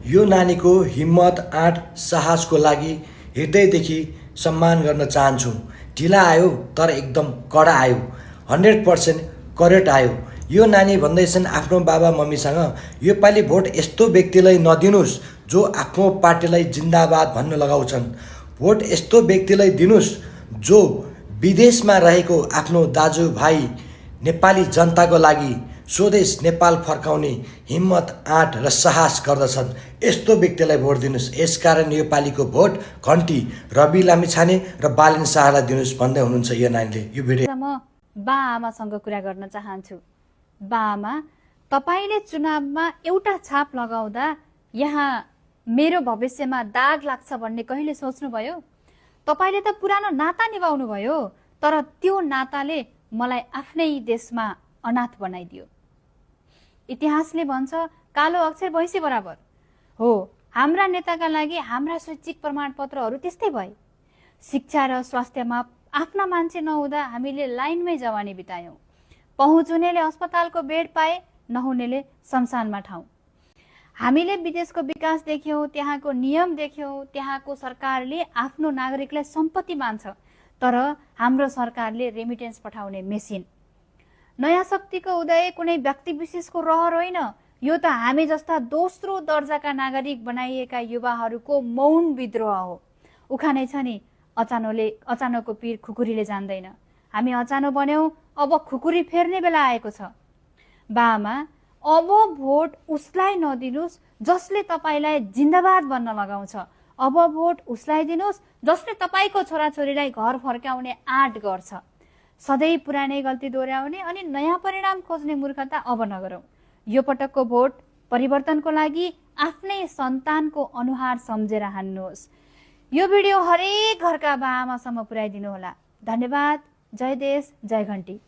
यो नानीको हिम्मत, आँट, साहसको लागि हृदयदेखि सम्मान गर्न चाहन्छु। ढिला आयो तर एकदम कडा आयो, 100% करेक्ट आयो। यो नानी भन्दैछन् आफ्नो बाबा मम्मीसँग, योपालि भोट यस्तो व्यक्तिलाई नदिनुहोस् जो आफ्नो पार्टीलाई जिन्दाबाद भन्न लगाउँछन्। भोट यस्तो व्यक्तिलाई दिनुहोस् जो विदेशमा रहेको आफ्नो दाजुभाइ नेपाली जनताको लागि स्वदेश नेपाल फर्काउने हिम्मत, आँट र साहस गर्दछन्। यस्तो व्यक्तिलाई भोट दिनुहोस्। यसकारण यो पालिको भोट घन्टी रवि लामिछाने र बालेन शाहलाई दिनुहोस् भन्दै हुनुहुन्छ यो नानीले। यो भिडियो म बाआमासँग कुरा गर्न चाहन्छु। बाआमा, तपाईले चुनावमा एउटा छाप लगाउँदा यहाँ मेरो भविष्यमा दाग लाग्छ भन्ने कहिले सोच्नुभयो? तपाईले त पुरानो नाता निभाउनु भयो, तर त्यो नाताले मलाई आफ्नै देशमा अनाथ बनाइदियो। इतिहासले भन्छ कालो अक्षर भैँसी बराबर हो। हाम्रा नेताका लागि हाम्रा शैक्षिक प्रमाणपत्रहरू त्यस्तै भए। शिक्षा र स्वास्थ्यमा आफ्ना मान्छे नहुँदा हामीले लाइनमै जवानी बितायौँ। पहुँच हुनेले अस्पतालको बेड पाए, नहुनेले शमशानमा ठाउँ। हामीले विदेशको विकास देख्यौँ, त्यहाँको नियम देख्यौँ। त्यहाँको सरकारले आफ्नो नागरिकलाई सम्पत्ति मान्छ, तर हाम्रो सरकारले रेमिटेन्स पठाउने मेसिन। नयाँ शक्तिको उदय कुनै व्यक्ति विशेषको रहर होइन, यो त हामी जस्ता दोस्रो दर्जाका नागरिक बनाइएका युवाहरूको मौन विद्रोह हो। उखानै छ नि, अचानोको पीर खुकुरीले जान्दैन। हामी अचानो बन्यौँ, अब खुकुरी फेर्ने बेला आएको छ। बाआमा, अब भोट उसलाई नदिनुहोस् जसले तपाईँलाई जिन्दाबाद भन्न लगाउँछ। अब भोट उसलाई दिनुहोस् जसले तपाईँको छोराछोरीलाई घर फर्काउने आँट गर्छ। सधैँ पुरानै गल्ती दोहोऱ्याउने अनि नयाँ परिणाम खोज्ने मूर्खता अब नगरौँ। यो पटकको भोट परिवर्तनको लागि आफ्नै सन्तानको अनुहार सम्झेर हान्नुहोस्। यो भिडियो हरेक घरका बाआमासम्म पुर्याइदिनु होला। धन्यवाद। जय देश, जय घन्टी।